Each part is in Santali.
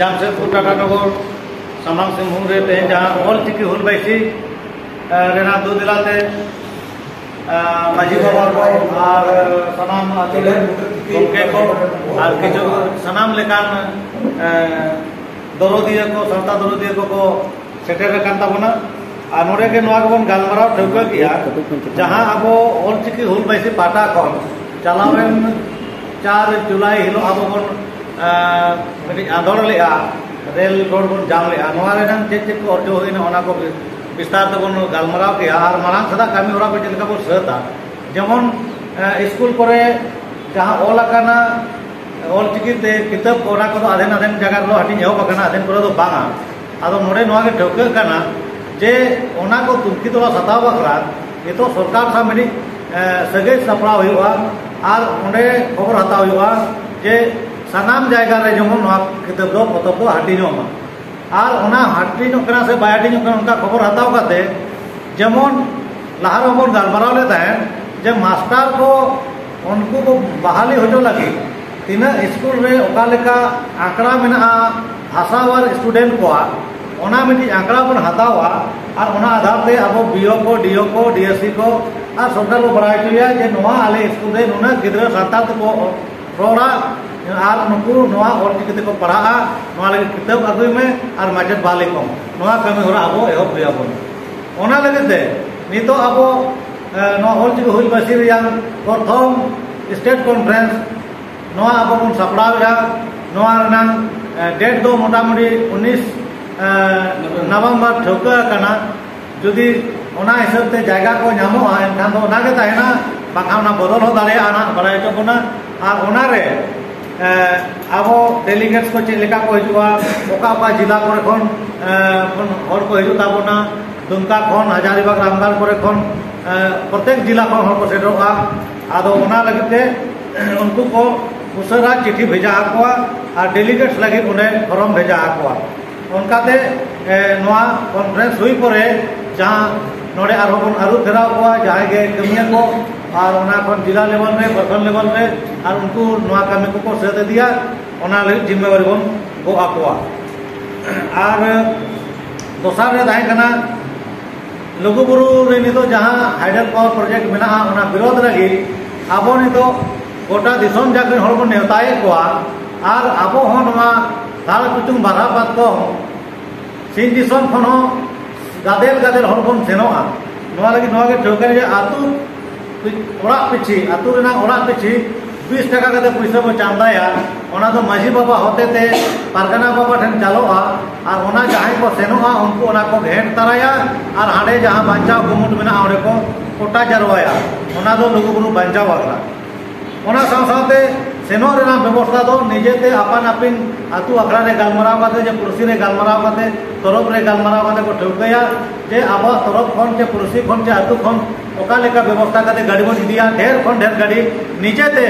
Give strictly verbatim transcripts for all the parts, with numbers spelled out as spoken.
ᱡᱟᱢᱥᱮᱫᱽᱯᱩᱨ ᱴᱟᱴᱟ ᱱᱚᱜᱚᱨ ᱥᱟᱢᱟᱝ ᱥᱤᱝᱵᱷᱩᱢ ᱨᱮ ᱛᱮᱦᱮᱧ ᱡᱟᱦᱟᱸ ᱚᱞ ᱪᱤᱠᱤ ᱦᱩᱞ ᱵᱟᱭᱥᱤ ᱨᱮᱱᱟᱜ ᱫᱩ ᱫᱮᱞᱟᱛᱮ ᱢᱟᱹᱡᱷᱤ ᱵᱟᱵᱟ ᱠᱚ ᱟᱨ ᱥᱟᱱᱟᱢ ᱟᱹᱛᱩ ᱨᱮᱱ ᱜᱚᱢᱠᱮ ᱠᱚ ᱟᱨ ᱠᱤᱪᱷᱩ ᱥᱟᱱᱟᱢ ᱞᱮᱠᱟᱱ ᱫᱚᱨᱚᱫᱤᱭᱟᱹ ᱠᱚ, ᱥᱟᱶᱛᱟ ᱫᱚᱨᱚᱫᱤᱭᱟᱹ ᱠᱚᱠᱚ ᱥᱮᱴᱮᱨ ᱟᱠᱟᱱ ᱛᱟᱵᱚᱱᱟ᱾ ᱟᱨ ᱱᱚᱰᱮ ᱜᱮ ᱱᱚᱣᱟ ᱜᱮᱵᱚᱱ ᱜᱟᱞᱢᱟᱨᱟᱣ ᱴᱷᱟᱹᱣᱠᱟᱹ ᱠᱮᱜᱼᱟ, ᱡᱟᱦᱟᱸ ᱟᱵᱚ ᱚᱞᱪᱤᱠᱤ ᱦᱩᱞ ᱵᱟᱭᱥᱤ ᱯᱟᱦᱴᱟ ᱠᱷᱚᱱ ᱪᱟᱞᱟᱣᱮᱱ ᱪᱟᱨ ᱡᱩᱞᱟᱭ ᱦᱤᱞᱳᱜ ᱟᱵᱚ ᱵᱚᱱ ᱢᱤᱫᱴᱤᱡ ᱟᱸᱫᱳᱲ ᱞᱮᱜᱼᱟ, ᱨᱮᱞ ᱨᱳᱰ ᱵᱚᱱ ᱡᱟᱢ ᱞᱮᱜᱼᱟ, ᱱᱚᱣᱟ ᱨᱮᱱᱟᱜ ᱪᱮᱫ ᱪᱮᱫ ᱠᱚ ᱚᱨᱡᱚ ᱦᱩᱭᱱᱟ, ᱚᱱᱟ ᱠᱚ ᱵᱤᱥᱛᱟᱨ ᱛᱮᱵᱚᱱ ᱜᱟᱞᱢᱟᱨᱟᱣ ᱠᱮᱜᱼᱟ᱾ ᱟᱨ ᱢᱟᱲᱟᱝ ᱥᱮᱫᱟᱜ ᱠᱟᱹᱢᱤ ᱦᱚᱨᱟ ᱠᱚ ᱪᱮᱫ ᱞᱮᱠᱟ ᱵᱚᱱ ᱥᱟᱹᱛᱟ, ᱡᱮᱢᱚᱱ ᱥᱠᱩᱞ ᱠᱚᱨᱮ ᱡᱟᱦᱟᱸ ᱚᱞ ᱟᱠᱟᱱᱟ ᱚᱞᱪᱤᱠᱤ ᱛᱮ ᱠᱤᱛᱟᱹᱵ, ᱚᱱᱟ ᱠᱚᱫᱚ ᱟᱫᱷᱮᱱ ᱟᱫᱷᱮᱱ ᱡᱟᱭᱜᱟ ᱨᱮᱫᱚ ᱦᱟᱹᱴᱤᱧ ᱮᱦᱚᱵ ᱟᱠᱟᱱᱟ, ᱟᱫᱷᱮᱱ ᱠᱚᱨᱮ ᱫᱚ ᱵᱟᱝᱟ᱾ ᱟᱫᱚ ᱱᱚᱰᱮ ᱱᱚᱣᱟ ᱜᱮ ᱴᱷᱟᱹᱣᱠᱟᱹᱜ ᱠᱟᱱᱟ ᱡᱮ ᱚᱱᱟ ᱠᱚ ᱛᱩᱱᱠᱷᱤ ᱛᱚᱞᱟᱥ ᱦᱟᱛᱟᱣ ᱵᱟᱠᱷᱨᱟ ᱱᱤᱛᱚᱜ ᱥᱚᱨᱠᱟᱨ ᱥᱟᱶ ᱢᱤᱫᱴᱤᱡ ᱥᱟᱹᱜᱟᱹᱭ ᱥᱟᱯᱲᱟᱣ ᱦᱩᱭᱩᱜᱼᱟ ᱟᱨ ᱚᱸᱰᱮ ᱠᱷᱚᱵᱚᱨ ᱦᱟᱛᱟᱣ ᱦᱩᱭᱩᱜᱼᱟ ᱡᱮ ᱥᱟᱱᱟᱢ ᱡᱟᱭᱜᱟ ᱨᱮ ᱡᱮᱢᱚᱱ ᱱᱚᱣᱟ ᱠᱤᱛᱟᱹᱵ ᱫᱚ, ᱯᱚᱛᱚᱵ ᱫᱚ ᱦᱟᱹᱴᱤᱧᱚᱜ ᱢᱟ᱾ ᱟᱨ ᱚᱱᱟ ᱦᱟᱹᱴᱤᱧᱚᱜ ᱠᱟᱱᱟ ᱥᱮ ᱵᱟᱭ ᱦᱟᱹᱴᱤᱧᱚᱜ ᱠᱟᱱᱟ, ᱚᱱᱠᱟ ᱠᱷᱚᱵᱚᱨ ᱦᱟᱛᱟᱣ ᱠᱟᱛᱮ, ᱡᱮᱢᱚᱱ ᱞᱟᱦᱟ ᱨᱮᱦᱚᱸ ᱵᱚᱱ ᱜᱟᱞᱢᱟᱨᱟᱣ ᱞᱮᱫ ᱛᱟᱦᱮᱸᱫ ᱡᱮ ᱢᱟᱥᱴᱟᱨ ᱠᱚ ᱩᱱᱠᱩ ᱠᱚ ᱵᱟᱦᱟᱞᱤ ᱦᱚᱪᱚ ᱞᱟᱹᱜᱤᱫ ᱛᱤᱱᱟᱹᱜ ᱥᱠᱩᱞ ᱨᱮ ᱚᱠᱟ ᱞᱮᱠᱟ ᱟᱸᱠᱲᱟ ᱢᱮᱱᱟᱜᱼᱟ ᱵᱷᱟᱥᱟᱣᱟᱨ ᱥᱴᱩᱰᱮᱱᱴ ᱠᱚᱣᱟᱜ, ᱚᱱᱟ ᱢᱤᱫᱴᱤᱡ ᱟᱸᱠᱲᱟ ᱵᱚᱱ ᱦᱟᱛᱟᱣᱟ᱾ ᱟᱨ ᱚᱱᱟ ᱟᱫᱷᱟᱨ ᱛᱮ ᱟᱵᱚ ᱵᱤ ᱳ ᱠᱚ, ᱰᱤ ᱳ ᱠᱚ, ᱰᱤ ᱮᱥ ᱥᱤ ᱠᱚ ᱟᱨ ᱥᱚᱨᱠᱟᱨ ᱵᱚ ᱵᱟᱲᱟᱭ ᱦᱚᱪᱚᱭᱟ ᱡᱮ ᱱᱚᱣᱟ ᱟᱞᱮ ᱥᱠᱩᱞ ᱨᱮ ᱱᱩᱱᱟᱹᱜ ᱜᱤᱫᱽᱨᱟᱹ ᱥᱟᱱᱛᱟᱲ ᱛᱮᱠᱚ ᱨᱚᱲᱟ ᱟᱨ ᱱᱩᱠᱩ ᱱᱚᱣᱟ ᱚᱞ ᱪᱤᱠᱤ ᱛᱮᱠᱚ ᱯᱟᱲᱦᱟᱜᱼᱟ, ᱱᱚᱣᱟ ᱞᱟᱹᱜᱤᱫ ᱠᱤᱛᱟᱹᱵ ᱟᱹᱜᱩᱭ ᱢᱮ ᱟᱨ ᱢᱟᱪᱮᱫ ᱵᱟᱦᱟᱞᱤ ᱠᱚᱢ᱾ ᱱᱚᱣᱟ ᱠᱟᱹᱢᱤ ᱦᱚᱨᱟ ᱟᱵᱚ ᱮᱦᱚᱵ ᱦᱩᱭ ᱟᱵᱚᱱᱟ᱾ ᱚᱱᱟ ᱞᱟᱹᱜᱤᱫ ᱛᱮ ᱱᱤᱛᱚᱜ ᱟᱵᱚ ᱱᱚᱣᱟ ᱚᱞ ᱪᱤᱠᱤ ᱦᱩᱞ ᱢᱟᱹᱥᱤ ᱨᱮᱭᱟᱜ ᱯᱨᱚᱛᱷᱚᱢ ᱥᱴᱮᱴ ᱠᱚᱱᱯᱷᱟᱨᱮᱱᱥ ᱱᱚᱣᱟ ᱟᱵᱚ ᱵᱚᱱ ᱥᱟᱯᱲᱟᱣᱮᱫᱼᱟ᱾ ᱱᱚᱣᱟ ᱨᱮᱱᱟᱜ ᱰᱮᱴ ᱫᱚ ᱢᱚᱴᱟᱢᱩᱴᱤ ᱩᱱᱤᱥ ᱱᱚᱵᱷᱮᱢᱵᱚᱨ ᱴᱷᱟᱹᱣᱠᱟᱹ ᱟᱠᱟᱱᱟ᱾ ᱡᱩᱫᱤ ᱚᱱᱟ ᱦᱤᱥᱟᱹᱵ ᱛᱮ ᱡᱟᱭᱜᱟ ᱠᱚ ᱧᱟᱢᱚᱜᱼᱟ, ᱮᱱᱠᱷᱟᱱ ᱫᱚ ᱚᱱᱟ ᱜᱮ ᱛᱟᱦᱮᱱᱟ, ᱵᱟᱠᱷᱟᱱ ᱚᱱᱟ ᱵᱚᱫᱚᱞ ᱦᱚᱸ ᱫᱟᱲᱮᱭᱟᱜᱼᱟ, ᱱᱟᱦᱟᱜ ᱵᱟᱲᱟᱭ ᱦᱚᱪᱚ ᱵᱚᱱᱟ᱾ ᱟᱨ ᱚᱱᱟᱨᱮ ᱟᱵᱚ ᱰᱮᱞᱤᱜᱮᱴᱥ ᱠᱚ ᱪᱮᱫ ᱞᱮᱠᱟ ᱠᱚ ᱦᱤᱡᱩᱜᱼᱟ, ᱚᱠᱟ ᱚᱠᱟ ᱡᱮᱞᱟ ᱠᱚᱨᱮ ᱠᱷᱚᱱ ᱦᱚᱲ ᱠᱚ ᱦᱤᱡᱩᱜ ᱛᱟᱵᱚᱱᱟ, ᱫᱩᱢᱠᱟ ᱠᱷᱚᱱ, ᱦᱟᱡᱟᱨᱤᱵᱟᱜᱽ, ᱨᱟᱢᱜᱟᱲ ᱠᱚᱨᱮ ᱠᱷᱚᱱ ᱯᱨᱚᱛᱮᱠ ᱡᱮᱞᱟ ᱠᱷᱚᱱ ᱦᱚᱲ ᱠᱚ ᱥᱮᱴᱮᱨᱚᱜᱼᱟ᱾ ᱟᱫᱚ ᱚᱱᱟ ᱞᱟᱹᱜᱤᱫ ᱛᱮ ᱩᱱᱠᱩ ᱠᱚ ᱩᱥᱟᱹᱨᱟ ᱪᱤᱴᱷᱤ ᱵᱷᱮᱡᱟ ᱟᱠᱚᱣᱟ ᱟᱨ ᱰᱮᱞᱤᱜᱮᱴᱥ ᱞᱟᱹᱜᱤᱫ ᱚᱸᱰᱮ ᱯᱷᱚᱨᱚᱢ ᱵᱷᱮᱡᱟ ᱟᱠᱚᱣᱟ᱾ ᱚᱱᱠᱟᱛᱮ ᱱᱚᱣᱟ ᱠᱚᱱᱯᱷᱟᱨᱮᱱᱥ ᱦᱩᱭ ᱯᱚᱨᱮ ᱡᱟᱦᱟᱸ ᱱᱚᱰᱮ ᱟᱨᱦᱚᱸ ᱵᱚᱱ ᱟᱹᱨᱩ ᱯᱷᱮᱨᱟᱣ ᱠᱚᱣᱟ, ᱡᱟᱦᱟᱸᱭ ᱜᱮ ᱠᱟᱹᱢᱤᱭᱟᱹ ᱠᱚ ᱟᱨ ᱚᱱᱟ ᱠᱷᱚᱱ ᱡᱮᱞᱟ ᱞᱮᱵᱮᱞ ᱨᱮ, ᱯᱨᱚᱠᱷᱚᱸᱰ ᱞᱮᱵᱮᱞ ᱨᱮ, ᱟᱨ ᱩᱱᱠᱩ ᱱᱚᱣᱟ ᱠᱟᱹᱢᱤ ᱠᱚᱠᱚ ᱥᱟᱹᱛ ᱤᱫᱤᱭᱟ, ᱚᱱᱟ ᱞᱟᱹᱜᱤᱫ ᱡᱤᱢᱢᱮᱣᱟᱨᱤ ᱵᱚᱱ ᱜᱚᱜ ᱟᱠᱚᱣᱟ᱾ ᱟᱨ ᱫᱚᱥᱟᱨ ᱨᱮ ᱛᱟᱦᱮᱸ ᱠᱟᱱᱟ, ᱞᱩᱜᱩᱵᱩᱨᱩ ᱨᱮ ᱱᱤᱛᱚᱜ ᱡᱟᱦᱟᱸ ᱦᱟᱭᱰᱮᱞ ᱯᱟᱣᱟᱨ ᱯᱨᱚᱡᱮᱠᱴ ᱢᱮᱱᱟᱜᱼᱟ, ᱚᱱᱟ ᱵᱤᱨᱳᱫᱷ ᱞᱟᱹᱜᱤᱫ ᱟᱵᱚ ᱱᱤᱛᱚᱜ ᱜᱚᱴᱟ ᱫᱤᱥᱚᱢ ᱡᱟᱠ ᱨᱮᱱ ᱦᱚᱲ ᱵᱚᱱ ᱱᱮᱣᱛᱟᱭᱮᱫ ᱠᱚᱣᱟ᱾ ᱟᱨ ᱟᱵᱚ ᱦᱚᱸ ᱱᱚᱣᱟ ᱫᱟᱲ ᱠᱩᱪᱩᱝ ᱵᱟᱨᱦᱟ ᱯᱟᱛ ᱠᱚ ᱥᱤᱧ ᱫᱤᱥᱚᱢ ᱠᱷᱚᱱ ᱦᱚᱸ ᱜᱟᱫᱮᱞ ᱜᱟᱫᱮᱞ ᱦᱚᱲ ᱵᱚᱱ ᱥᱮᱱᱚᱜᱼᱟ᱾ ᱱᱚᱣᱟ ᱞᱟᱹᱜᱤᱫ ᱱᱚᱣᱟ ᱜᱮ ᱴᱷᱟᱹᱣᱠᱟᱹ ᱡᱮ ᱟᱹᱛᱩ ᱚᱲᱟᱜ ᱯᱤᱪᱷᱤ, ᱟᱹᱛᱩ ᱨᱮᱱᱟᱜ ᱚᱲᱟᱜ ᱯᱤᱪᱷᱤ ᱵᱤᱥ ᱴᱟᱠᱟ ᱠᱟᱛᱮ ᱯᱩᱭᱥᱟᱹ ᱵᱚ ᱪᱟᱸᱫᱟᱭᱟ᱾ ᱚᱱᱟ ᱫᱚ ᱢᱟᱹᱡᱷᱤ ᱵᱟᱵᱟ ᱦᱚᱛᱮᱛᱮ, ᱯᱟᱨᱜᱟᱱᱟ ᱵᱟᱵᱟ ᱴᱷᱮᱱ ᱪᱟᱞᱚᱜᱼᱟ᱾ ᱟᱨ ᱚᱱᱟ ᱡᱟᱦᱟᱸᱭ ᱠᱚ ᱥᱮᱱᱚᱜᱼᱟ, ᱩᱱᱠᱩ ᱚᱱᱟ ᱠᱚ ᱜᱷᱮᱸᱴ ᱛᱟᱨᱟᱭᱟ᱾ ᱟᱨ ᱦᱟᱸᱰᱮ ᱡᱟᱦᱟᱸ ᱵᱟᱧᱪᱟᱣ ᱠᱩᱢᱩᱴ ᱢᱮᱱᱟᱜᱼᱟ, ᱚᱸᱰᱮ ᱠᱚ ᱠᱚᱴᱟ ᱡᱟᱨᱣᱟᱭᱟ᱾ ᱚᱱᱟ ᱫᱚ ᱞᱩᱜᱩᱵᱩᱨᱩ ᱵᱟᱧᱪᱟᱣ ᱟᱠᱷᱲᱟ᱾ ᱚᱱᱟ ᱥᱟᱶ ᱥᱟᱶᱛᱮ ᱥᱮᱱᱚᱜ ᱨᱮᱱᱟᱜ ᱵᱮᱵᱚᱥᱛᱷᱟ ᱫᱚ ᱱᱤᱡᱮᱛᱮ ᱟᱯᱟᱱ ᱟᱹᱯᱤᱱ ᱟᱹᱛᱩ ᱟᱠᱷᱲᱟ ᱨᱮ ᱜᱟᱞᱢᱟᱨᱟᱣ ᱠᱟᱛᱮ, ᱡᱮ ᱯᱩᱲᱥᱤ ᱨᱮ ᱜᱟᱞᱢᱟᱨᱟᱣ ᱠᱟᱛᱮ, ᱛᱚᱨᱚᱯ ᱨᱮ ᱜᱟᱞᱢᱟᱨᱟᱣ ᱠᱟᱛᱮ ᱠᱚ ᱴᱷᱟᱹᱣᱠᱟᱹᱭᱟ ᱡᱮ ᱟᱵᱚᱣᱟᱜ ᱛᱚᱨᱚᱯ ᱠᱷᱚᱱ, ᱪᱮ ᱯᱩᱲᱥᱤ ᱠᱷᱚᱱ, ᱪᱮ ᱟᱹᱛᱩ ᱠᱷᱚᱱ ᱚᱠᱟ ᱞᱮᱠᱟ ᱵᱮᱵᱚᱥᱛᱷᱟ ᱠᱟᱛᱮ ᱜᱟᱹᱰᱤ ᱵᱚᱱ ᱤᱫᱤᱭᱟ, ᱰᱷᱮᱨ ᱠᱷᱚᱱ ᱰᱷᱮᱨ ᱜᱟᱹᱰᱤ᱾ ᱱᱤᱡᱮᱛᱮ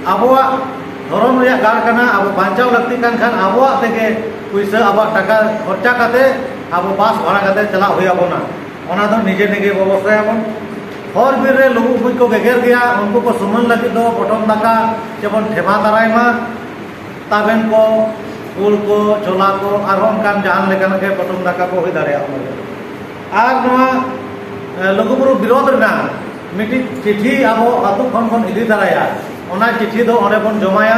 ᱟᱵᱚᱣᱟᱜ ᱫᱷᱚᱨᱚᱢ ᱨᱮᱭᱟᱜ ᱜᱟᱲ ᱠᱟᱱᱟ, ᱟᱵᱚ ᱵᱟᱧᱪᱟᱣ ᱞᱟᱹᱠᱛᱤ ᱠᱟᱱ ᱠᱷᱟᱱ, ᱟᱵᱚᱣᱟᱜ ᱛᱮᱜᱮ ᱯᱩᱭᱥᱟᱹ, ᱟᱵᱚᱣᱟᱜ ᱴᱟᱠᱟ ᱠᱷᱚᱨᱪᱟ ᱠᱟᱛᱮ ᱟᱵᱚ ᱵᱟᱥ ᱵᱷᱟᱲᱟ ᱠᱟᱛᱮ ᱪᱟᱞᱟᱜ ᱦᱩᱭ ᱟᱵᱚᱱᱟ᱾ ᱚᱱᱟ ᱫᱚ ᱱᱤᱡᱮ ᱱᱤᱡᱮ ᱵᱮᱵᱚᱥᱛᱷᱟᱭᱟᱵᱚᱱ᱾ ᱦᱚᱨ ᱵᱤᱨ ᱨᱮ ᱞᱩᱵᱩᱜ ᱠᱚ ᱜᱮᱜᱮᱨ ᱜᱮᱭᱟ, ᱩᱱᱠᱩ ᱠᱚ ᱥᱩᱢᱟᱹᱱ ᱞᱟᱹᱜᱤᱫ ᱫᱚ ᱯᱚᱴᱚᱢ ᱫᱟᱠᱟ ᱪᱮᱵᱚᱱ ᱴᱷᱮᱢᱟ ᱛᱟᱨᱟᱭ ᱢᱟ, ᱛᱟᱵᱮᱱ ᱠᱚ, ᱜᱩᱲ ᱠᱚ, ᱪᱷᱳᱞᱟ ᱠᱚ, ᱟᱨᱦᱚᱸ ᱚᱱᱠᱟᱱ ᱡᱟᱦᱟᱱ ᱞᱮᱠᱟᱱᱟᱜ ᱜᱮ ᱯᱚᱴᱚᱢ ᱫᱟᱠᱟ ᱠᱚ ᱦᱩᱭ ᱫᱟᱲᱮᱭᱟᱜᱼᱟ᱾ ᱟᱨ ᱱᱚᱣᱟ, ᱮ, ᱞᱩᱜᱩᱵᱩᱨᱩ ᱵᱤᱨᱳᱫᱷ ᱨᱮᱱᱟᱜ ᱢᱤᱫᱴᱤᱡ ᱪᱤᱴᱷᱤ ᱟᱵᱚ ᱟᱹᱛᱩ ᱠᱷᱚᱱ ᱵᱚᱱ ᱤᱫᱤ ᱛᱟᱨᱟᱭᱟ᱾ ᱚᱱᱟ ᱪᱤᱴᱷᱤ ᱫᱚ ᱚᱸᱰᱮ ᱵᱚᱱ ᱡᱚᱢᱟᱭᱟ᱾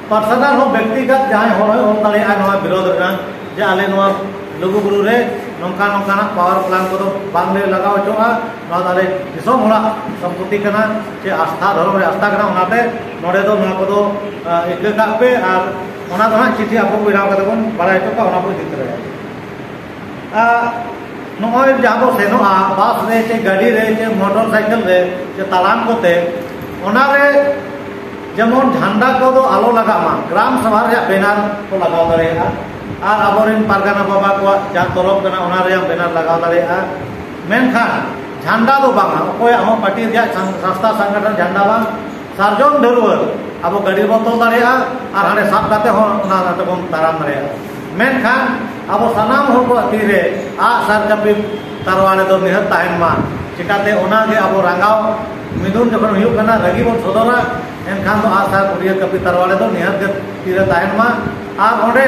ᱯᱟᱨᱥᱚᱱᱟᱞ ᱦᱚᱸ, ᱵᱮᱠᱛᱤᱜᱚᱛ ᱡᱟᱦᱟᱸᱭ ᱦᱚᱲ ᱦᱚᱸᱭ ᱚᱞ ᱫᱟᱲᱮᱭᱟᱜᱼᱟ ᱱᱚᱣᱟ ᱵᱤᱨᱳᱫᱷ ᱨᱮᱱᱟᱜ, ᱡᱮ ᱟᱞᱮ ᱱᱚᱣᱟ ᱞᱩᱜᱩᱵᱩᱨᱩ ᱨᱮ ᱱᱚᱝᱠᱟ ᱱᱚᱝᱠᱟᱱᱟᱜ ᱯᱟᱣᱟᱨ ᱯᱞᱟᱱᱴ ᱠᱚᱫᱚ ᱵᱟᱝᱞᱮ ᱞᱟᱜᱟᱣ ᱦᱚᱪᱚᱜᱼᱟ, ᱱᱚᱣᱟ ᱫᱚ ᱟᱞᱮ ᱫᱤᱥᱚᱢ ᱦᱚᱲᱟᱜ ᱥᱚᱢᱯᱚᱛᱤ ᱠᱟᱱᱟ, ᱪᱮ ᱟᱥᱛᱷᱟ, ᱫᱷᱚᱨᱚᱢ ᱨᱮ ᱟᱥᱛᱷᱟ ᱠᱟᱱᱟ, ᱚᱱᱟᱛᱮ ᱱᱚᱰᱮ ᱫᱚ ᱱᱚᱣᱟ ᱠᱚᱫᱚ, ᱟ, ᱤᱠᱟᱹ ᱠᱟᱜ ᱯᱮ᱾ ᱟᱨ ᱚᱱᱟ ᱫᱚ ᱦᱟᱸᱜ ᱪᱤᱴᱷᱤ ᱟᱵᱚ ᱵᱮᱱᱟᱣ ᱠᱟᱛᱮ ᱵᱚᱱ ᱵᱟᱲᱟᱭ ᱦᱚᱪᱚ ᱠᱚᱣᱟ, ᱚᱱᱟ ᱵᱚᱱ ᱤᱫᱤ ᱛᱚᱨᱟᱭᱟ᱾ ᱟᱨ ᱱᱚᱜᱼᱚᱭ ᱡᱟᱦᱟᱸ ᱵᱚ ᱥᱮᱱᱚᱜᱼᱟ, ᱵᱟᱥ ᱨᱮ, ᱪᱮ ᱜᱟᱹᱰᱤ ᱨᱮ, ᱪᱮ ᱢᱚᱴᱚᱨ ᱥᱟᱭᱠᱮᱞ ᱨᱮ, ᱪᱮ ᱛᱟᱲᱟᱢ ᱠᱚᱛᱮ, ᱚᱱᱟᱨᱮ ᱡᱮᱢᱚᱱ ᱡᱷᱟᱱᱰᱟ ᱠᱚᱫᱚ ᱟᱞᱚ ᱞᱟᱜᱟᱜ ᱢᱟ᱾ ᱜᱨᱟᱢ ᱥᱚᱵᱷᱟ ᱨᱮᱭᱟᱜ ᱵᱮᱱᱟᱨ ᱠᱚ ᱞᱟᱜᱟᱣ ᱫᱟᱲᱮᱭᱟᱜᱼᱟ, ᱟᱨ ᱟᱵᱚᱨᱮᱱ ᱯᱟᱨᱜᱟᱱᱟ ᱵᱟᱵᱟ ᱠᱚᱣᱟᱜ ᱡᱟᱦᱟᱸ ᱛᱚᱨᱚᱯ ᱠᱟᱱᱟ, ᱚᱱᱟ ᱨᱮᱭᱟᱜ ᱵᱮᱱᱟᱨ ᱞᱟᱜᱟᱣ ᱫᱟᱲᱮᱭᱟᱜᱼᱟ᱾ ᱢᱮᱱᱠᱷᱟᱱ ᱡᱷᱟᱱᱰᱟ ᱫᱚ ᱵᱟᱝᱟ, ᱚᱠᱚᱭᱟᱜ ᱦᱚᱸ ᱯᱟᱨᱴᱤ ᱨᱮᱭᱟᱜ ᱥᱟᱝ-, ᱥᱚᱝᱥᱛᱷᱟ ᱥᱚᱝᱜᱚᱴᱷᱚᱱ ᱡᱷᱟᱱᱰᱟ ᱵᱟᱝ, ᱥᱟᱨᱡᱚᱢ ᱰᱷᱟᱹᱨᱣᱟᱹ ᱟᱵᱚ ᱜᱟᱹᱰᱤ ᱨᱮᱵᱚᱱ ᱛᱚᱞ ᱫᱟᱲᱮᱭᱟᱜᱼᱟ ᱟᱨ ᱦᱟᱸᱰᱮ ᱥᱟᱵ ᱠᱟᱛᱮ ᱦᱚᱸ ᱚᱱᱟ ᱛᱮᱵᱚᱱ ᱛᱟᱲᱟᱢ ᱫᱟᱲᱮᱭᱟᱜᱼᱟ᱾ ᱢᱮᱱᱠᱷᱟᱱ ᱟᱵᱚ ᱥᱟᱱᱟᱢ ᱦᱚᱲ ᱠᱚᱣᱟᱜ ᱛᱤ ᱨᱮ ᱟᱜ ᱥᱟᱨ ᱠᱟᱹᱯᱤ ᱛᱟᱨᱣᱟᱲᱮ ᱫᱚ ᱱᱤᱦᱟᱹᱛ ᱛᱟᱦᱮᱱ ᱢᱟ᱾ ᱪᱤᱠᱟᱹᱛᱮ ᱚᱱᱟᱜᱮ ᱟᱵᱚ ᱨᱟᱸᱜᱟᱣ ᱢᱤᱫᱩᱱ ᱡᱚᱠᱷᱚᱱ ᱦᱩᱭᱩᱜ ᱠᱟᱱᱟ, ᱨᱟᱹᱜᱤ ᱵᱚᱱ ᱥᱚᱫᱚᱨᱟ, ᱮᱱᱠᱷᱟᱱ ᱫᱚ ᱟᱜ ᱥᱟᱨ ᱠᱩᱰᱤᱭᱟᱹ ᱠᱟᱹᱯᱤ ᱛᱟᱨᱣᱟᱲᱮ ᱫᱚ ᱱᱤᱦᱟᱹᱛ ᱜᱮ ᱛᱤ ᱨᱮ ᱛᱟᱦᱮᱱ ᱢᱟ᱾ ᱟᱨ ᱚᱸᱰᱮ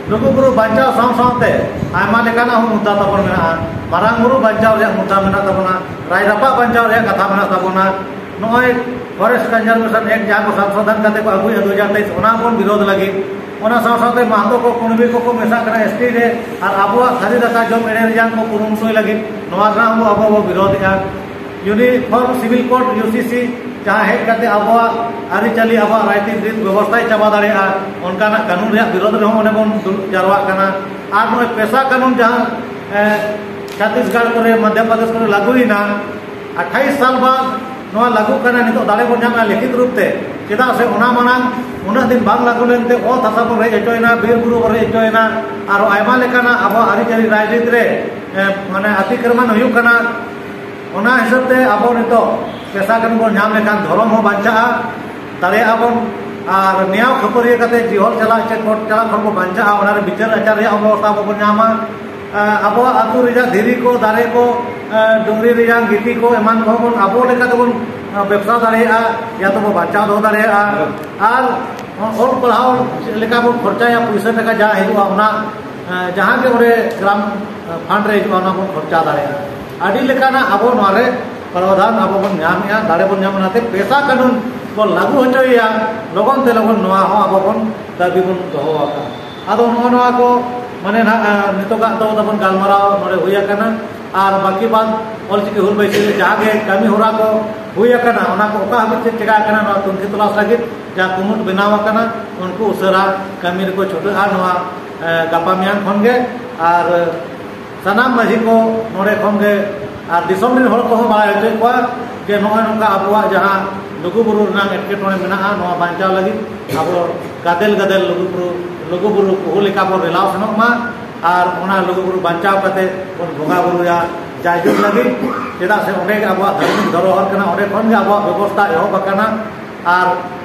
ᱞᱩᱜᱩ ᱵᱩᱨᱩ ᱵᱟᱧᱪᱟᱣ ᱥᱟᱶ ᱥᱟᱶᱛᱮ ᱟᱭᱢᱟ ᱞᱮᱠᱟᱱᱟᱜ ᱦᱚᱸ ᱢᱩᱫᱽᱫᱟ ᱛᱟᱵᱚᱱ ᱢᱮᱱᱟᱜᱼᱟ᱾ ᱢᱟᱨᱟᱝ ᱵᱩᱨᱩ ᱵᱟᱧᱪᱟᱣ ᱨᱮᱭᱟᱜ ᱢᱩᱫᱽᱫᱟ ᱢᱮᱱᱟᱜ ᱛᱟᱵᱚᱱᱟ, ᱨᱟᱡᱽ ᱨᱟᱯᱟᱜ ᱵᱟᱧᱪᱟᱣ ᱨᱮᱭᱟᱜ ᱠᱟᱛᱷᱟ ᱢᱮᱱᱟᱜ ᱛᱟᱵᱚᱱᱟ᱾ ᱱᱚᱜᱼᱚᱭ Forest Conservation Act ᱡᱟᱦᱟᱸ ᱠᱚ ᱥᱚᱝᱥᱳᱫᱷᱚᱱ ᱠᱟᱛᱮ ᱠᱚ ᱟᱹᱜᱩᱭᱮᱫᱼᱟ ᱫᱩ ᱦᱟᱡᱟᱨ ᱛᱮᱭᱤᱥ, ᱚᱱᱟ ᱵᱚᱱ ᱵᱤᱨᱳᱫᱷ ᱞᱟᱹᱜᱤᱫ᱾ ᱚᱱᱟ ᱥᱟᱶ ᱥᱟᱶᱛᱮ ᱢᱟᱦᱟᱛᱚ ᱠᱚ ᱠᱩᱬᱵᱤ ᱠᱚᱠᱚ ᱢᱮᱥᱟᱜ ᱠᱟᱱᱟ ᱮᱥ ᱴᱤ ᱨᱮ, ᱟᱨ ᱟᱵᱚᱣᱟᱜ ᱥᱟᱹᱨᱤ ᱫᱟᱠᱟ ᱡᱚᱢ ᱮᱲᱮ ᱨᱮᱭᱟᱜ ᱠᱚ ᱠᱩᱨᱩᱢᱩᱴᱩᱭ ᱞᱟᱹᱜᱤᱫ, ᱱᱚᱣᱟ ᱨᱮᱱᱟᱜ ᱦᱚᱸ ᱟᱵᱚ ᱵᱚ ᱵᱤᱨᱳᱫᱷᱮᱜᱼᱟ᱾ Uniform Civil Code, ᱭᱩ ᱥᱤ ᱥᱤ, ᱡᱟᱦᱟᱸ ᱦᱮᱡ ᱠᱟᱛᱮ ᱟᱵᱚᱣᱟᱜ ᱟᱹᱨᱤᱪᱟᱹᱞᱤ, ᱟᱵᱚᱣᱟᱜ ᱨᱟᱭᱨᱤᱛ ᱨᱤᱛ ᱵᱮᱵᱚᱥᱛᱷᱟᱭ ᱪᱟᱵᱟ ᱫᱟᱲᱮᱭᱟᱜᱼᱟ, ᱚᱱᱠᱟᱱᱟᱜ ᱠᱟᱹᱱᱩᱱ ᱨᱮᱭᱟᱜ ᱵᱤᱨᱳᱫᱷ ᱨᱮᱦᱚᱸ ᱚᱸᱰᱮ ᱵᱚᱱ ᱫᱩᱲᱩᱵ ᱡᱟᱨᱣᱟᱜ ᱠᱟᱱᱟ᱾ ᱟᱨ ᱱᱚᱜᱼᱚᱭ ᱯᱮᱥᱟ ᱠᱟᱹᱱᱩᱱ ᱡᱟᱦᱟᱸ, ᱮ, ᱪᱷᱟᱛᱤᱥᱜᱚᱲ ᱠᱚᱨᱮ, ᱢᱚᱫᱽᱫᱷᱚ ᱯᱨᱚᱫᱮᱥ ᱠᱚᱨᱮ ᱞᱟᱹᱜᱩᱭᱮᱱᱟ, ᱟᱴᱷᱟᱭᱤᱥ ᱥᱟᱞ ᱵᱟᱫ ᱱᱚᱣᱟ ᱞᱟᱹᱜᱩᱜ ᱠᱟᱱᱟ, ᱱᱤᱛᱚᱜ ᱫᱟᱲᱮ ᱵᱚᱱ ᱧᱟᱢᱟ ᱞᱤᱠᱷᱤᱛ ᱨᱩᱯ ᱛᱮ᱾ ᱪᱮᱫᱟᱜ ᱥᱮ ᱚᱱᱟ ᱢᱟᱲᱟᱝ ᱩᱱᱟᱹᱜ ᱫᱤᱱ ᱵᱟᱝ ᱞᱟᱹᱜᱩ ᱞᱮᱱᱛᱮ ᱚᱛ ᱦᱟᱥᱟ ᱵᱚᱱ ᱨᱮᱡ ᱦᱚᱪᱚᱭᱮᱱᱟ, ᱵᱤᱨ ᱵᱩᱨᱩ ᱵᱚᱱ ᱨᱮᱡ ᱦᱚᱪᱚᱭᱮᱱᱟ, ᱟᱨ ᱟᱭᱢᱟ ᱞᱮᱠᱟᱱᱟᱜ ᱟᱵᱚᱣᱟᱜ ᱟᱹᱨᱤᱪᱟᱹᱞᱤ ᱨᱟᱭᱨᱤᱛ ᱨᱮ, ᱮ, ᱢᱟᱱᱮ ᱟᱛᱤᱠᱨᱚᱢᱚᱱ ᱦᱩᱭᱩᱜ ᱠᱟᱱᱟ᱾ ᱚᱱᱟ ᱦᱤᱥᱟᱹᱵ ᱛᱮ ᱟᱵᱚ ᱱᱤᱛᱚᱜ ᱯᱮᱥᱟ ᱠᱟᱹᱱᱩᱱ ᱵᱚᱱ ᱧᱟᱢ ᱞᱮᱠᱷᱟᱱ ᱫᱷᱚᱨᱚᱢ ᱦᱚᱸ ᱵᱟᱧᱪᱟᱜᱼᱟ, ᱫᱟᱲᱮᱭᱟᱜᱼᱟ ᱵᱚᱱ᱾ ᱟᱨ ᱱᱮᱭᱟᱣ ᱠᱷᱟᱹᱯᱟᱹᱨᱤᱭᱟᱹ ᱠᱟᱛᱮ ᱡᱤᱦᱚᱞ ᱪᱟᱞᱟᱜ ᱪᱮ ᱠᱳᱨᱴ ᱪᱟᱞᱟᱜ ᱠᱷᱚᱱ ᱵᱚᱱ ᱵᱟᱧᱪᱟᱜᱼᱟ, ᱚᱱᱟᱨᱮ ᱵᱤᱪᱟᱹᱨ ᱟᱪᱟᱨ ᱨᱮᱭᱟᱜ ᱦᱚᱸ ᱵᱮᱵᱚᱥᱛᱷᱟ ᱟᱵᱚ ᱵᱚᱱ ᱧᱟᱢᱟ᱾ ᱮ, ᱟᱵᱚᱣᱟᱜ ᱟᱹᱛᱩ ᱨᱮᱭᱟᱜ ᱫᱷᱤᱨᱤ ᱠᱚ, ᱫᱟᱨᱮ ᱠᱚ, ᱮ, ᱰᱩᱝᱨᱤ ᱨᱮᱭᱟᱜ ᱜᱤᱛᱤ ᱠᱚ ᱮᱢᱟᱱ ᱠᱚᱦᱚᱸ ᱵᱚᱱ ᱟᱵᱚ ᱞᱮᱠᱟ ᱛᱮᱵᱚᱱ, ᱮ, ᱵᱮᱵᱽᱥᱟ ᱫᱟᱲᱮᱭᱟᱜᱼᱟ, ᱭᱟ ᱛᱚᱵᱚ ᱵᱟᱧᱪᱟᱣ ᱫᱚᱦᱚ ᱫᱟᱲᱮᱭᱟᱜᱼᱟ᱾ ᱟᱨ ᱚᱞ ᱯᱟᱲᱦᱟᱣ ᱪᱮᱫ ᱞᱮᱠᱟ ᱵᱚᱱ ᱠᱷᱚᱨᱪᱟᱭᱟ, ᱯᱩᱭᱥᱟᱹ ᱴᱟᱠᱟ ᱡᱟᱦᱟᱸ ᱦᱤᱡᱩᱜᱼᱟ, ᱚᱱᱟ, ᱮ, ᱡᱟᱦᱟᱸ ᱜᱮ ᱚᱸᱰᱮ ᱜᱨᱟᱢ, ᱮ, ᱯᱷᱟᱱᱰ ᱨᱮ ᱦᱤᱡᱩᱜᱼᱟ, ᱚᱱᱟ ᱵᱚᱱ ᱠᱷᱚᱨᱪᱟ ᱫᱟᱲᱮᱭᱟᱜᱼᱟ᱾ ᱟᱹᱰᱤ ᱞᱮᱠᱟᱱᱟᱜ ᱟᱵᱚ ᱱᱚᱣᱟ ᱨᱮ ᱯᱨᱟᱣᱫᱷᱟᱱ ᱟᱵᱚ ᱵᱚᱱ ᱧᱟᱢᱮᱜᱼᱟ, ᱫᱟᱲᱮ ᱵᱚᱱ ᱧᱟᱢᱟ᱾ ᱚᱱᱟᱛᱮ ᱯᱮᱥᱟ ᱠᱟᱹᱱᱩᱱ ᱵᱚᱱ ᱞᱟᱹᱜᱩ ᱦᱚᱪᱚᱭᱮᱭᱟ, ᱞᱚᱜᱚᱱ ᱛᱮ ᱞᱚᱜᱚᱱ ᱱᱚᱣᱟ ᱦᱚᱸ ᱟᱵᱚ ᱵᱚᱱ ᱫᱟᱹᱵᱤ ᱵᱚᱱ ᱫᱚᱦᱚ ᱟᱠᱟᱫᱼᱟ᱾ ᱟᱫᱚ ᱱᱚᱜᱼᱚ ᱱᱚᱣᱟ ᱠᱚ ᱢᱟᱱᱮ ᱱᱟᱦᱟᱜ, ᱮ, ᱱᱤᱛᱚᱜᱟᱜ ᱫᱚ ᱛᱟᱵᱚᱱ ᱜᱟᱞᱢᱟᱨᱟᱣ ᱱᱚᱰᱮ ᱦᱩᱭ ᱟᱠᱟᱱᱟ᱾ ᱟᱨ ᱵᱟᱹᱠᱤ ᱵᱟᱫ ᱚᱞᱪᱤᱠᱤ ᱦᱩᱞ ᱵᱟᱹᱭᱥᱤ ᱨᱮ ᱡᱟᱦᱟᱸ ᱜᱮ ᱠᱟᱹᱢᱤ ᱦᱚᱨᱟ ᱠᱚ ᱦᱩᱭ ᱟᱠᱟᱱᱟ, ᱚᱱᱟ ᱠᱚ ᱚᱠᱟ ᱦᱟᱹᱵᱤᱡ ᱪᱮᱫ ᱪᱮᱠᱟ ᱟᱠᱟᱱᱟ, ᱱᱚᱣᱟ ᱛᱩᱱᱠᱷᱤ ᱛᱚᱞᱟᱥ ᱞᱟᱹᱜᱤᱫ ᱡᱟᱦᱟᱸ ᱠᱩᱢᱩᱴ ᱵᱮᱱᱟᱣ ᱟᱠᱟᱱᱟ, ᱩᱱᱠᱩ ᱩᱥᱟᱹᱨᱟ ᱠᱟᱹᱢᱤ ᱨᱮᱠᱚ ᱪᱷᱩᱴᱟᱹᱜᱼᱟ ᱱᱚᱣᱟ, ᱮ, ᱜᱟᱯᱟ ᱢᱮᱭᱟᱝ ᱠᱷᱚᱱ ᱜᱮ᱾ ᱟᱨ ᱥᱟᱱᱟᱢ ᱢᱟᱹᱡᱷᱤ ᱠᱚ ᱱᱚᱰᱮ ᱠᱷᱚᱱ ᱜᱮ ᱟᱨ ᱫᱤᱥᱚᱢ ᱨᱮᱱ ᱦᱚᱲ ᱠᱚᱦᱚᱸ ᱵᱟᱲᱟᱭ ᱦᱚᱪᱚᱭᱮᱫ ᱠᱚᱣᱟ ᱡᱮ ᱱᱚᱜᱼᱚᱭ ᱱᱚᱝᱠᱟ ᱟᱵᱚᱣᱟᱜ ᱡᱟᱦᱟᱸ ᱞᱩᱜᱩᱵᱩᱨᱩ ᱨᱮᱱᱟᱜ ᱮᱴᱠᱮᱴᱚᱬᱮ ᱢᱮᱱᱟᱜᱼᱟ, ᱱᱚᱣᱟ ᱵᱟᱧᱪᱟᱣ ᱞᱟᱹᱜᱤᱫ ᱟᱵᱚ ᱜᱟᱫᱮᱞ ᱜᱟᱫᱮᱞ ᱞᱩᱜᱩᱵᱩᱨᱩ, ᱞᱩᱜᱩᱵᱩᱨᱩ ᱠᱩᱦᱩ ᱞᱮᱠᱟ ᱵᱚᱱ ᱨᱮᱞᱟᱣ ᱥᱮᱱᱚᱜ ᱢᱟ ᱟᱨ ᱚᱱᱟ ᱞᱩᱜᱩᱵᱩᱨᱩ ᱵᱟᱧᱪᱟᱣ ᱠᱟᱛᱮ ᱵᱚᱱ ᱵᱚᱸᱜᱟ ᱵᱩᱨᱩᱭᱟ ᱡᱟᱭᱡᱩᱜᱽ ᱞᱟᱹᱜᱤᱫ᱾ ᱪᱮᱫᱟᱜ ᱥᱮ ᱚᱸᱰᱮ ᱜᱮ ᱟᱵᱚᱣᱟᱜ ᱫᱷᱟᱨᱢᱤᱠ ᱫᱷᱚᱨᱚᱦᱚᱨ ᱠᱟᱱᱟ, ᱚᱸᱰᱮ ᱠᱷᱚᱱ ᱜᱮ ᱟᱵᱚᱣᱟᱜ ᱵᱮᱵᱚᱥᱛᱷᱟ ᱮᱦᱚᱵ ᱟᱠᱟᱱᱟ᱾ ᱟᱨ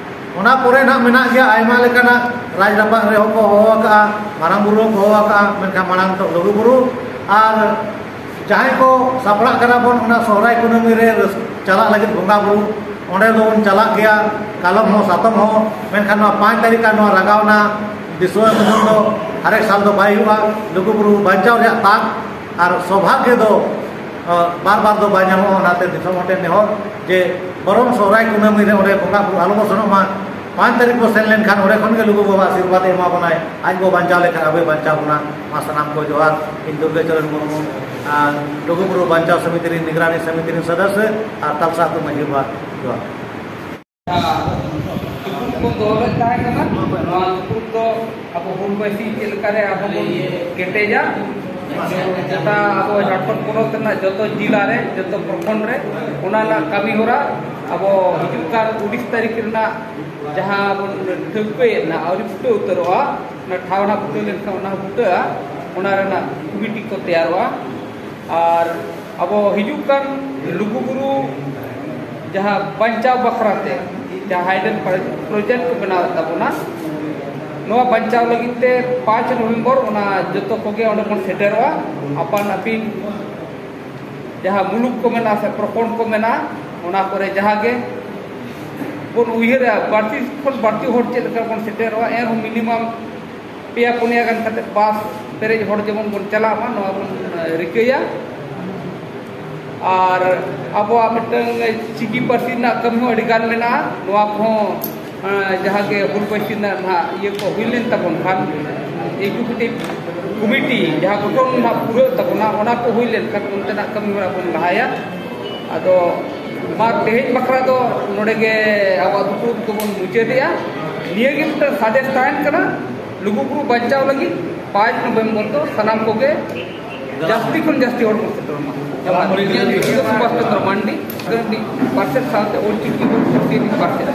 ᱚᱱᱟ ᱯᱚᱨᱮ ᱱᱟᱜ ᱢᱮᱱᱟᱜ ᱜᱮᱭᱟ ᱟᱭᱢᱟ ᱞᱮᱠᱟᱱᱟᱜ, ᱨᱟᱡᱽ ᱨᱟᱯᱟᱜ ᱨᱮᱦᱚᱸ ᱠᱚ ᱦᱚᱦᱚ ᱟᱠᱟᱜᱼᱟ, ᱢᱟᱨᱟᱝ ᱵᱩᱨᱩ ᱦᱚᱸᱠᱚ ᱦᱚᱦᱚ ᱟᱠᱟᱜᱼᱟ, ᱢᱮᱱᱠᱷᱟᱱ ᱢᱟᱲᱟᱝ ᱱᱤᱛᱚᱜ ᱞᱩᱜᱩ ᱵᱩᱨᱩ᱾ ᱟᱨ ᱡᱟᱦᱟᱸᱭ ᱠᱚ ᱥᱟᱯᱲᱟᱜ ᱠᱟᱱᱟ ᱵᱚᱱ ᱚᱱᱟ ᱥᱚᱦᱨᱟᱭ ᱠᱩᱱᱟᱹᱢᱤ ᱨᱮ ᱨᱟᱹᱥ-, ᱪᱟᱞᱟᱜ ᱞᱟᱹᱜᱤᱫ ᱵᱚᱸᱜᱟ ᱵᱩᱨᱩ, ᱚᱸᱰᱮ ᱫᱚᱵᱚᱱ ᱪᱟᱞᱟᱜ ᱜᱮᱭᱟ ᱠᱟᱞᱚᱢ ᱦᱚᱸ ᱥᱟᱛᱚᱢ ᱦᱚᱸ, ᱢᱮᱱᱠᱷᱟᱱ ᱱᱚᱣᱟ ᱯᱟᱸᱪ ᱛᱟᱹᱨᱤᱠᱷ ᱟᱨ ᱱᱚᱣᱟ ᱨᱟᱜᱟᱣᱱᱟ ᱫᱤᱥᱚᱢ ᱫᱚ ᱦᱟᱨᱮᱠ ᱥᱟᱞ ᱫᱚ ᱵᱟᱭ ᱦᱩᱭᱩᱜᱼᱟ᱾ ᱞᱩᱜᱩᱵᱩᱨᱩ ᱵᱟᱧᱪᱟᱣ ᱨᱮᱭᱟᱜ ᱛᱟᱠ ᱟᱨ ᱥᱚᱵᱷᱟᱜᱭᱚ ᱫᱚ, ᱟᱸ, ᱵᱟᱨ ᱵᱟᱨ ᱫᱚ ᱵᱟᱭ ᱧᱟᱢᱚᱜᱼᱟ᱾ ᱚᱱᱟᱛᱮ ᱫᱤᱥᱚᱢ ᱦᱚᱲ ᱴᱷᱮᱱ ᱱᱮᱦᱚᱨ ᱡᱮ ᱵᱚᱨᱚᱝ ᱥᱚᱦᱨᱟᱭ ᱠᱩᱱᱟᱹᱢᱤ ᱨᱮ ᱚᱸᱰᱮ ᱵᱚᱸᱜᱟ ᱵᱩᱨᱩ ᱟᱞᱚ ᱵᱚ ᱥᱮᱱᱚᱜ ᱢᱟ᱾ ᱯᱟᱸᱪ ᱛᱟᱹᱨᱤᱠᱷ ᱵᱚ ᱥᱮᱱ ᱞᱮᱱᱠᱷᱟᱱ ᱚᱸᱰᱮ ᱠᱷᱚᱱ ᱜᱮ ᱞᱩᱜᱩ ᱵᱟᱵᱟ ᱟᱥᱤᱨᱵᱟᱫᱽ ᱮ ᱮᱢᱟ ᱵᱚᱱᱟᱭ, ᱟᱡ ᱵᱚ ᱵᱟᱧᱪᱟᱣ ᱞᱮᱠᱷᱟᱱ ᱟᱵᱚᱭ ᱵᱟᱧᱪᱟᱣ ᱵᱚᱱᱟ᱾ ᱢᱟ ᱥᱟᱱᱟᱢ ᱠᱚ ᱡᱚᱦᱟᱨ᱾ ᱤᱧ ᱫᱩᱨᱜᱟᱹ ᱪᱚᱨᱚᱱ ᱢᱩᱨᱢᱩ, ᱟᱨ ᱞᱩᱜᱩᱵᱩᱨᱩ ᱵᱟᱧᱪᱟᱣ ᱥᱚᱢᱤᱛᱤ ᱨᱤᱱ ᱱᱤᱜᱽᱨᱟᱱᱤ ᱥᱚᱢᱤᱛᱤ ᱨᱤᱱ ᱥᱚᱫᱚᱥᱥᱚ ᱟᱨ ᱛᱟᱞᱥᱟ ᱟᱹᱛᱩ ᱢᱟᱹᱡᱷᱤ ᱵᱟᱵᱟ, ᱡᱚᱦᱟᱨ᱾ ᱫᱩᱯᱲᱩᱵ ᱵᱚᱱ ᱫᱚᱦᱚ ᱞᱮᱫ ᱛᱟᱦᱮᱸ ᱠᱟᱱᱟ᱾ ᱱᱚᱣᱟ ᱫᱩᱯᱲᱩᱵ ᱫᱚ ᱟᱵᱚ ᱦᱩᱞ ᱵᱟᱭᱥᱤ ᱪᱮᱫ ᱞᱮᱠᱟᱨᱮ ᱟᱵᱚ ᱵᱚᱱ ᱠᱮᱴᱮᱡᱟ, ᱜᱚᱴᱟ ᱟᱵᱚ ᱡᱷᱟᱲᱠᱷᱚᱸᱰ ᱯᱚᱱᱚᱛ ᱨᱮᱱᱟᱜ ᱡᱚᱛᱚ ᱡᱤᱞᱟ ᱨᱮ, ᱡᱚᱛᱚ ᱯᱨᱚᱠᱷᱚᱸᱰ ᱨᱮ ᱚᱱᱟ ᱨᱮᱱᱟᱜ ᱠᱟᱹᱢᱤ ᱦᱚᱨᱟ ᱟᱵᱚ ᱦᱤᱡᱩᱜ ᱠᱟᱱ ᱩᱱᱤᱥ ᱛᱟᱹᱨᱤᱠᱷ ᱨᱮᱱᱟᱜ ᱡᱟᱦᱟᱸ ᱵᱚᱱ ᱴᱷᱟᱹᱣᱠᱟᱹᱭᱮᱫ ᱱᱟ, ᱟᱹᱣᱨᱤ ᱯᱷᱩᱴᱟᱹᱣ ᱩᱛᱟᱹᱨᱚᱜᱼᱟ, ᱚᱱᱟ ᱴᱷᱟᱶ ᱱᱟᱜ ᱯᱷᱩᱴᱟᱹᱣ ᱞᱮᱱᱠᱷᱟᱱ ᱚᱱᱟ ᱦᱚᱸ ᱯᱷᱩᱴᱟᱹᱜᱼᱟ᱾ ᱚᱱᱟ ᱨᱮᱱᱟᱜ ᱠᱚᱢᱤᱴᱤ ᱠᱚ ᱛᱮᱭᱟᱨᱚᱜᱼᱟ᱾ ᱟᱨ ᱟᱵᱚ ᱦᱤᱡᱩᱜ ᱠᱟᱱ ᱞᱩᱜᱩᱵᱩᱨᱩ ᱡᱟᱦᱟᱸ ᱵᱟᱧᱪᱟᱣ ᱵᱟᱠᱷᱨᱟ ᱛᱮ ᱡᱟᱦᱟᱸ ᱦᱟᱭᱰᱮᱱ ᱯᱨᱚᱡᱮᱠᱴ ᱠᱚ ᱵᱮᱱᱟᱣᱮᱫ ᱛᱟᱵᱚᱱᱟ, ᱱᱚᱣᱟ ᱵᱟᱧᱪᱟᱣ ᱞᱟᱹᱜᱤᱫ ᱛᱮ ᱯᱟᱸᱪ ᱱᱚᱵᱷᱮᱢᱵᱚᱨ ᱚᱱᱟ ᱡᱚᱛᱚ ᱠᱚᱜᱮ ᱚᱸᱰᱮ ᱵᱚᱱ ᱥᱮᱴᱮᱨᱚᱜᱼᱟ᱾ ᱟᱯᱟᱱ ᱟᱹᱯᱤᱱ ᱡᱟᱦᱟᱸ ᱢᱩᱞᱩᱠ ᱠᱚ ᱢᱮᱱᱟᱜᱼᱟ ᱥᱮ ᱯᱨᱚᱠᱷᱚᱸᱰ ᱠᱚ ᱢᱮᱱᱟᱜᱼᱟ, ᱚᱱᱟ ᱠᱚᱨᱮ ᱡᱟᱦᱟᱸ ᱜᱮ ᱵᱚᱱ ᱩᱭᱦᱟᱹᱨᱟ, ᱵᱟᱹᱲᱛᱤ ᱠᱷᱚᱱ ᱵᱟᱹᱲᱛᱤ ᱦᱚᱲ ᱪᱮᱫ ᱞᱮᱠᱟ ᱵᱚᱱ ᱥᱮᱴᱮᱨᱚᱜᱼᱟ, ᱮᱱᱨᱮᱦᱚᱸ ᱢᱤᱱᱤᱢᱟᱢ ᱯᱮᱭᱟ ᱯᱩᱱᱭᱟ ᱜᱟᱱ ᱠᱟᱛᱮ ᱵᱟᱥ ᱯᱮᱨᱮᱡ ᱦᱚᱲ ᱡᱮᱢᱚᱱ ᱵᱚᱱ ᱪᱟᱞᱟᱜ ᱢᱟ, ᱱᱚᱣᱟ ᱵᱚᱱ, ᱮ, ᱨᱤᱠᱟᱹᱭᱟ᱾ ᱟᱨ ᱟᱵᱚᱣᱟᱜ ᱢᱤᱫᱴᱟᱝ ᱪᱤᱠᱤ ᱯᱟᱹᱨᱥᱤ ᱨᱮᱱᱟᱜ ᱠᱟᱹᱢᱤ ᱦᱚᱸ ᱟᱹᱰᱤ ᱜᱟᱱ ᱢᱮᱱᱟᱜᱼᱟ᱾ ᱱᱚᱣᱟ ᱠᱚᱦᱚᱸ, ᱮ, ᱡᱟᱦᱟᱸ ᱜᱮ ᱦᱩᱞ ᱵᱟᱹᱭᱥᱤ ᱨᱮᱱᱟᱜ ᱱᱟᱦᱟᱜ ᱤᱭᱟᱹ ᱠᱚ ᱦᱩᱭ ᱞᱮᱱ ᱛᱟᱵᱚᱱ ᱠᱷᱟᱱ, ᱮᱠᱡᱤᱠᱤᱭᱩᱴᱤᱵᱷ ᱠᱚᱢᱤᱴᱤ ᱡᱟᱦᱟᱸ ᱜᱚᱴᱷᱚᱱ ᱱᱟᱦᱟᱜ ᱯᱩᱨᱟᱹᱜ ᱛᱟᱵᱚᱱᱟ, ᱚᱱᱟ ᱠᱚ ᱦᱩᱭ ᱞᱮᱱᱠᱷᱟᱱ ᱚᱱᱛᱮᱱᱟᱜ ᱠᱟᱹᱢᱤ ᱦᱚᱨᱟ ᱵᱚᱱ ᱞᱟᱦᱟᱭᱟ᱾ ᱟᱫᱚ ᱢᱟ ᱛᱮᱦᱮᱧ ᱵᱟᱠᱷᱨᱟ ᱫᱚ ᱱᱚᱰᱮ ᱜᱮ ᱟᱵᱚᱣᱟᱜ ᱫᱩᱯᱲᱩᱵ ᱫᱚᱵᱚᱱ ᱢᱩᱪᱟᱹᱫᱮᱜᱼᱟ᱾ ᱱᱤᱭᱟᱹ ᱜᱮ ᱢᱤᱫᱴᱟᱝ ᱥᱟᱸᱫᱮᱥ ᱛᱟᱦᱮᱱ ᱠᱟᱱᱟ, ᱞᱩᱜᱩᱵᱩᱨᱩ ᱵᱟᱧᱪᱟᱣ ᱞᱟᱹᱜᱤᱫ ᱯᱟᱸᱪ ᱱᱚᱵᱷᱮᱢᱵᱚᱨ ᱫᱚ ᱥᱟᱱᱟᱢ ᱠᱚᱜᱮ ᱡᱟᱹᱥᱛᱤ ᱠᱷᱚᱱ ᱡᱟᱹᱥᱛᱤ ᱦᱚᱲ ᱵᱚᱱ ᱥᱮᱴᱮᱨᱚᱜ ᱢᱟ᱾ ᱡᱚᱦᱟᱨ᱾ ᱤᱧ ᱫᱚ ᱥᱩᱵᱷᱟᱥ ᱪᱚᱸᱫᱽᱨᱚ ᱢᱟᱱᱰᱤ, ᱯᱟᱨᱥᱮᱛ ᱥᱟᱶᱛᱮ ᱚᱞᱪᱤᱠᱤ ᱵᱚᱱ ᱯᱟᱹᱨᱥᱤ ᱨᱤᱱ ᱯᱟᱨᱥᱮᱛ᱾